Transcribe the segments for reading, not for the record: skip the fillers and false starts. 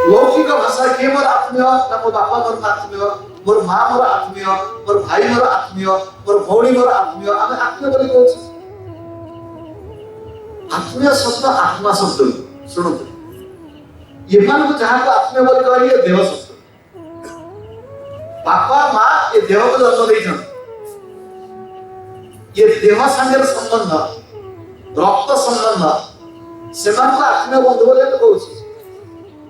ଲୌକିକ ଭାଷାରେ କିଏ ମୋର ଆତ୍ମୀୟ ନା ମୋ ବାପା ମୋର ଆତ୍ମୀୟ, ମୋର ମା ମୋର ଆତ୍ମୀୟ, ମୋର ଭାଇ ମୋର ଆତ୍ମୀୟ, ମୋର ଭଉଣୀ ମୋର ଆତ୍ମୀୟ। ଆମେ ଆତ୍ମୀୟ ବୋଲି କହୁଛୁ। ଆତ୍ମୀୟ ଶବ୍ଦ ଆତ୍ମା ଶବ୍ଦ। ଶୁଣନ୍ତୁ, ଏମାନଙ୍କୁ ଯାହାକୁ ଆତ୍ମୀୟ ବୋଲି କହିଲେ, ଏ ଦେହ ଶବ୍ଦ। ବାପା ମା ଏ ଦେହକୁ ଜନ୍ମ ଦେଇଛନ୍ତି। ଏ ଦେହ ସାଙ୍ଗରେ ସମ୍ବନ୍ଧ, ରକ୍ତ ସମ୍ବନ୍ଧ, ସେମାନଙ୍କୁ ଆତ୍ମୀୟ ବନ୍ଧୁ ବୋଲି ଆମେ କହୁଛୁ।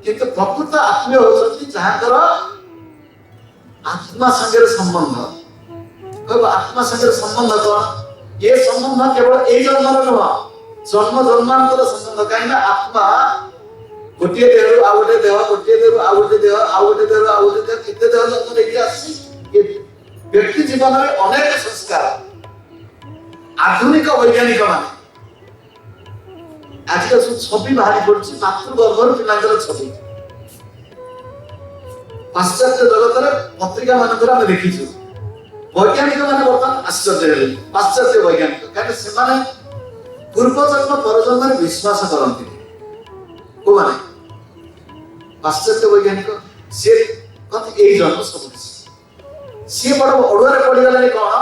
କିନ୍ତୁ ପ୍ରକୃତ ଆତ୍ମୀୟ ହଉଛନ୍ତି ଯାହାଙ୍କର ଆତ୍ମା ସାଙ୍ଗରେ ସମ୍ବନ୍ଧ। କହିବ, ଆତ୍ମା ସାଙ୍ଗରେ ସମ୍ବନ୍ଧ କଣ? ଏ ସମ୍ବନ୍ଧ କେବଳ ଏଇ ଜନ୍ମର ନୁହଁ, ଜନ୍ମ ଜନ୍ମାନ୍ତର ସମ୍ବନ୍ଧ। କାହିଁକି ନା ଆତ୍ମା ଗୋଟିଏ ଦେହରୁ ଆଉ ଗୋଟେ ଦେହ, ଗୋଟିଏ ଦେହରୁ ଆଉ ଗୋଟେ ଦେହ, ଆଉ ଗୋଟେ ଦେହରୁ ଆଉ ଗୋଟେ ଦେହ, କେତେ ଦେହ ଜନ୍ମ ନେଇକି ଆସିଛି। ଏ ବ୍ୟକ୍ତି ଜୀବନରେ ଅନେକ ସଂସ୍କାର। ଆଧୁନିକ ବୈଜ୍ଞାନିକ ମାନେ ଆଜିକାଲି ସବୁ ଛବି ବାହାରି ପଡୁଛି, ମାତୃଗର୍ଭରୁ ପିଲାଙ୍କର ଛବି। ପାଶ୍ଚାତ୍ୟ ଜଗତରେ ପତ୍ରିକା ମାନଙ୍କରେ ଆମେ ଦେଖିଛୁ। ବୈଜ୍ଞାନିକ ମାନେ ବର୍ତ୍ତମାନ ଆଶ୍ଚର୍ଯ୍ୟ ହେଲେ, ପାଶ୍ଚାତ୍ୟ ବୈଜ୍ଞାନିକ। କାରଣ ସେମାନେ ପୂର୍ବ ଜନ୍ମ ପରଜନ୍ମରେ ବିଶ୍ୱାସ କରନ୍ତି। କୋଉମାନେ? ପାଶ୍ଚାତ୍ୟ ବୈଜ୍ଞାନିକ। ସିଏ କହନ୍ତି, ଏଇ ଜନ୍ମ ସବୁ କିଛି। ସିଏ ବଡ ଅଡୁଆରେ ପଡିଗଲେଣି। କଣ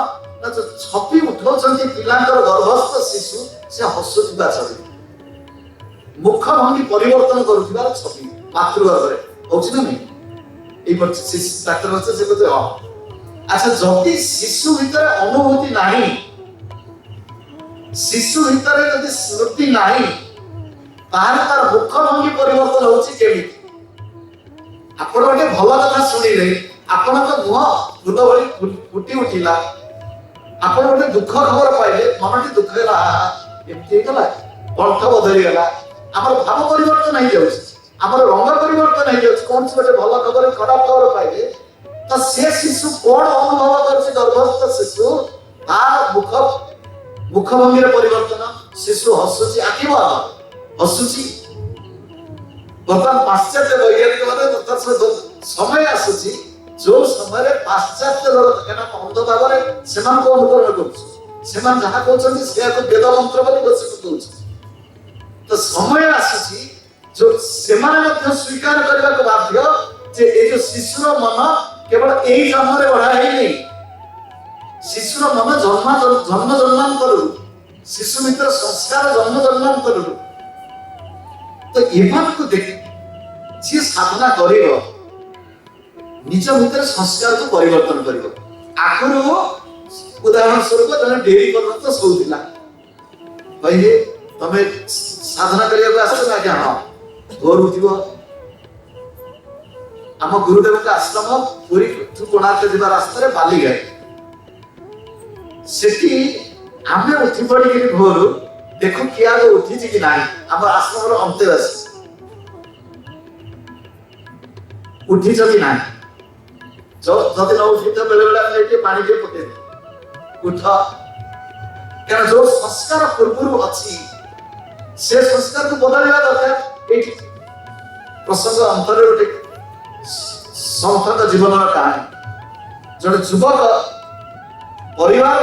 ନା ଯୋଉ ଛବି ଉଠାଉଛନ୍ତି ପିଲାଙ୍କର, ଗର୍ଭସ୍ଥ ଶିଶୁ, ସେ ହସୁଥିବା ଛବି, ମୁଖ ଭଙ୍ଗୀ ପରିବର୍ତ୍ତନ କରୁଥିବାର ଛବି ମାତୃଗର୍ଭରେ ହଉଛି ନା ନାଇଁ? ଏଇ ଡାକ୍ତର ଅଛି, ସେ କହୁছে ହଁ। ଆଚ୍ଛା, ଯଦି ଶିଶୁ ଭିତରେ ଅନୁଭୂତି ନାହିଁ, ଶିଶୁ ଭିତରେ ଯଦି ସ୍ମୃତି ନାହିଁ, ତାହେଲେ ତାର ମୁଖ ଭଙ୍ଗୀ ପରିବର୍ତ୍ତନ ହଉଛି କେମିତି? ଆପଣ ଗୋଟେ ଭଲ କଥା ଶୁଣିଲେ ଆପଣଙ୍କ ମୁହଁ ଫୁଲ ଭଳି ଫୁଟି ଉଠିଲା। ଆପଣ ଗୋଟେ ଦୁଃଖ ଖବର ପାଇଲେ ମନଟି ଦୁଃଖ ହେଲା, ଆହା, ଏମିତି ହେଇଗଲା, କଣ୍ଠ ବଦଳିଗଲା, ଆମର ଭାବ ପରିବର୍ତ୍ତନ ହେଇଯାଉଛି, ଆମର ରଙ୍ଗ ପରିବର୍ତ୍ତନ ହେଇଯାଉଛି କୌଣସି ଗୋଟେ ଭଲ ଖବର, ଖରାପ ଖବର ପାଇଲେ। ତ ସେ ଶିଶୁ କଣ ଅନୁଭବ କରୁଛି? ଗର୍ଭସ୍ଥ ଶିଶୁ, ତାର ମୁଖଭଙ୍ଗୀରେ ପରିବର୍ତ୍ତନ, ଶିଶୁ ହସୁଛି, ଆଖି ବନ୍ଦ ହସୁଛି। ବର୍ତ୍ତମାନ ପାଶ୍ଚାତ୍ୟ ବୈଜ୍ଞାନିକ ମାନେ ବର୍ତ୍ତମାନ ସମୟ ଆସୁଛି, ଯୋଉ ସମୟରେ ପାଶ୍ଚାତ୍ୟ ଜଗତ, କାହିଁକିନା ଅନ୍ଧ ଭାବରେ ସେମାନଙ୍କୁ ଅନୁକରଣ କରୁଛୁ, ସେମାନେ ଯାହା କହୁଛନ୍ତି ସେୟାକୁ ବେଦ ମନ୍ତ୍ର ବୋଲି ଘୋଷି ପକଉଛୁ। ତ ସମୟ ଆସୁଛି ଯୋଉ ସେମାନେ ମଧ୍ୟ ସ୍ୱୀକାର କରିବାକୁ ବାଧ୍ୟ ଯେ ଏଇ ଯୋଉ ଶିଶୁର ମନ କେବଳ ଏଇ ଜନ୍ମରେ ଗଢା ହେଇନି, ଶିଶୁର ମନ ଜନ୍ମ ଜନ୍ମାନ୍ତରରୁ, ଶିଶୁ ଭିତରେ ସଂସ୍କାର ଜନ୍ମ ଜନ୍ମାନ୍ତରରୁ। ତ ଏମାନଙ୍କୁ ଦେଖି ଯିଏ ସାଧନା କରିବ, ନିଜ ଭିତରେ ସଂସ୍କାରକୁ ପରିବର୍ତ୍ତନ କରିବ। ଆଗରୁ ଉଦାହରଣ ସ୍ୱରୂପ ଜଣେ ଡେରି ପର୍ଯ୍ୟନ୍ତ ଶୋଉଥିଲା। କହିଲେ, ତମେ ସାଧନା କରିବାକୁ ଆସିଛ ନା? ଆଜ୍ଞା ହଁ। ଭୋରୁ ଉଠିବ। ଆମ ଗୁରୁଦେବଙ୍କ ଆଶ୍ରମ ପୁରୀଠୁ କୋଣାର୍କ ଯିବା ରାସ୍ତାରେ ବାଲିଘାଇ। ସେଠି ଆମେ ଉଠି ପଡିକିରି ଭୋରୁ ଦେଖୁ କିଏ ଆଗ ଉଠିଛି କି ନାହିଁ। ଆମ ଆଶ୍ରମର ଅନ୍ତେବାସୀ ଉଠିଛ କି ନାହିଁ। ଯଦି ନ ଉଠିଛ, ବେଳେ ବେଳେ ଆମେ ଟିକେ ପାଣି ଟିକେ ପକେଇଦେ, ଉଠ। କାରଣ ଯୋଉ ସଂସ୍କାର ପୂର୍ବରୁ ଅଛି, ସେ ସଂସ୍କାରକୁ ବଦଳିବା ଦରକାର। ଏଇଠି ପ୍ରସଙ୍ଗ ଅନ୍ତରରେ ଗୋଟେ ସନ୍ଥଙ୍କ ଜୀବନର କାହାଣୀ। ଜଣେ ଯୁବକ ପରିବାର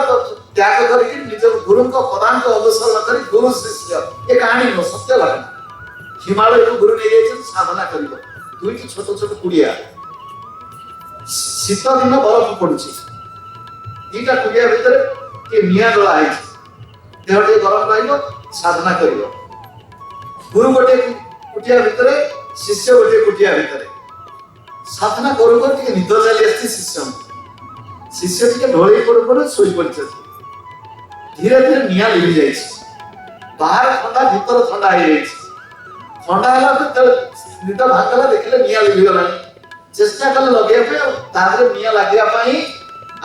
ତ୍ୟାଗ କରିକି ନିଜ ଗୁରୁଙ୍କ ପଦାଙ୍କ ଅନୁସରଣ କରି, ଗୁରୁ ଶିଷ୍ୟ, ଏ କାହାଣୀ ନୁହଁ, ସତ୍ୟ ଘଟଣା। ହିମାଳୟକୁ ଗୁରୁ ନେଇଯାଇଛନ୍ତି ସାଧନା କରିବ। ଦୁଇଟି ଛୋଟ ଛୋଟ କୁଡ଼ିଆ, ଶୀତ ଦିନ, ବରଫ ପଡୁଛି। ଦିଟା କୁଡ଼ିଆ ଭିତରେ ଟିକେ ନିଆଁ ଜଳା ହେଇଛି, ଦେହ ଟିକେ ଗରମ ରହିବ, ସାଧନା କରିବ। ଗୁରୁ ଗୋଟିଏ କୁଟିଆ ଭିତରେ, ଶିଷ୍ୟ ଗୋଟିଏ କୁଟିଆ ଭିତରେ। ସାଧନା କରୁ କରୁ ଟିକେ ନିଦ ଚାଲି ଆସିଛି ଶିଷ୍ୟଙ୍କୁ। ଶିଷ୍ୟ ଟିକେ ଢଳେଇ ପଡୁ ପଡୁ ଶୋଇ ପଡିଛନ୍ତି। ଧୀରେ ଧୀରେ ନିଆଁ ଲିଭି ଯାଇଛି। ବାହାର ଥଣ୍ଡା, ଭିତର ଥଣ୍ଡା ହେଇଯାଇଛି। ଥଣ୍ଡା ହେଲା ଯେତେବେଳେ ନିଦ ଭାଙ୍ଗିଲା, ଦେଖିଲେ ନିଆଁ ଲିଭିଗଲାଣି। ଚେଷ୍ଟା କଲେ ଲଗେଇବା ପାଇଁ, ଆଉ ତା ଦେହରେ ନିଆଁ ଲାଗିବା ପାଇଁ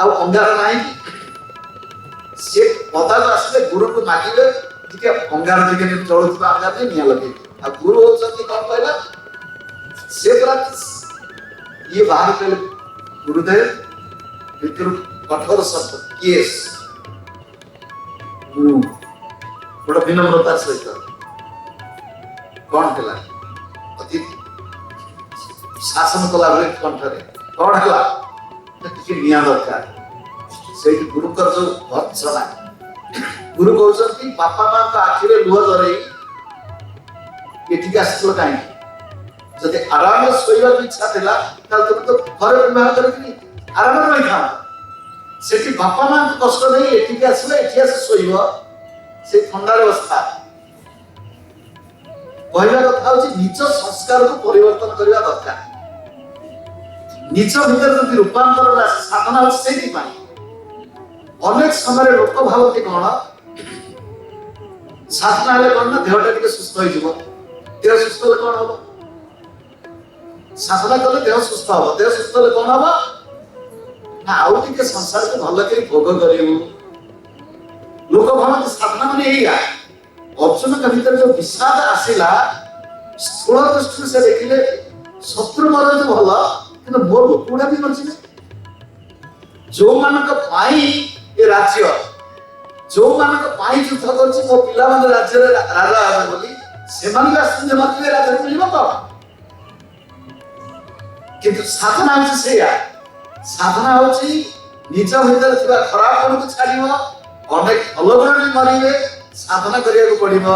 ଆଉ ଅଙ୍ଗାର ନାହିଁ। ସିଏ ପଦାକୁ ଆସିଲେ, ଗୁରୁକୁ ମାଗିଲେ, ଟିକେ ଅଙ୍ଗାର ଟିକେ, ଜଳୁଥିବା ଅଙ୍ଗାର ଟିକେ ନିଆଁ ଲଗେଇବେ। ଆଉ ଗୁରୁ ହଉଛନ୍ତି କଣ କହିଲା, ସେ ପୁରା ଇଏ। ବାହାରୁ କହିଲେ, ଗୁରୁଦେବ। ଭିତରୁ କଠୋର ଶବ୍ଦ, କିଏ? ମୁଁ। ବଡ ବିନମ୍ରତାର ସହିତ, କଣ ହେଲା? ଅତି ଶାସନ କଲା ଭଳି କଣ୍ଠରେ, କଣ ହେଲା? ଟିକେ ନିଆଁ ଦରକାର। ସେଇଠି ଗୁରୁଙ୍କର ଯୋଉ ଭର୍ତ୍ସନା, ଗୁରୁ କହୁଛନ୍ତି, ବାପା ମାଙ୍କ ଆଖିରେ ଲୁହ ଧରେଇ ଏଠିକି ଆସିଥିଲ କାହିଁକି? ଯଦି ଆରାମରେ ଶୋଇବାକୁ ଇଚ୍ଛା ଥିଲା, ତାହେଲେ ତୁମେ ତ ଘରେ ବିବାହ କରିକି ଆରାମରେ ରହିଥାନ୍ତ। ସେଠି ବାପା ମାଙ୍କୁ କଷ୍ଟ ଦେଇ ଏଠିକି ଆସିଲେ, ଏଠି ଆସି ଶୋଇବ ସେଇ ଥଣ୍ଡାରେ ବସିଥା। କହିବା କଥା ହଉଛି, ନିଜ ସଂସ୍କାରକୁ ପରିବର୍ତ୍ତନ କରିବା ଦରକାର। ନିଜ ଭିତରେ ଯଦି ରୂପାନ୍ତର ଆସେ, ସାଧନା ହଉଛି ସେଇଥିପାଇଁ। ଅନେକ ସମୟରେ ଲୋକ ଭାବନ୍ତି କଣ, ସାଧନା ହେଲେ କଣ ନା ଦେହଟା ଟିକେ ସୁସ୍ଥ ହେଇଯିବ। ଦେହ ସୁସ୍ଥ ହେଲେ କଣ ହବ? ସାଧନା କଲେ ଦେହ ସୁସ୍ଥ ହବ। ଦେହ ସୁସ୍ଥ ହେଲେ କଣ ହବ ନା ଆଉ ଟିକେ ସଂସାରକୁ ଭଲ କରି ଭୋଗ କରିବୁ। ଲୋକ ଭାବନ୍ତି ସାଧନା ମାନେ ଏଇଆ। ଅର୍ଜୁନଙ୍କ ଭିତରେ ଯୋଉ ବିଷାଦ ଆସିଲା, ସ୍ଥୂଳ ଦୃଷ୍ଟିରୁ ସେ ଦେଖିଲେ ଶତ୍ରୁ ମରନ୍ତୁ ଭଲ, କିନ୍ତୁ ମୋ ଲୋକ ଗୁଡା ବି ମରିଯିବେ। ଯୋଉମାନଙ୍କ ପାଇଁ ଏ ରାଜ୍ୟ, ଯୋଉମାନଙ୍କ ପାଇଁ ଯୁଦ୍ଧ କରୁଛି, ମୋ ପିଲାମାନେ ରାଜ୍ୟରେ ରାଜା ହେବେ ବୋଲି, ସେମାନେ ବି ଆସୁଛନ୍ତି ମରିଯିବେ, ରାଜ୍ୟରେ ମିଳିବ କଣ? କିନ୍ତୁ ସାଧନା ହଉଛି ସେଇଆ। ସାଧନା ହଉଛି ନିଜ ଭିତରେ ଥିବା ଖରାପ ଗୁଣକୁ ଛାଡିବ, ଅନେକ ଭଲ ଗୁଣ ବି ମରିବେ, ସାଧନା କରିବାକୁ ପଡିବ।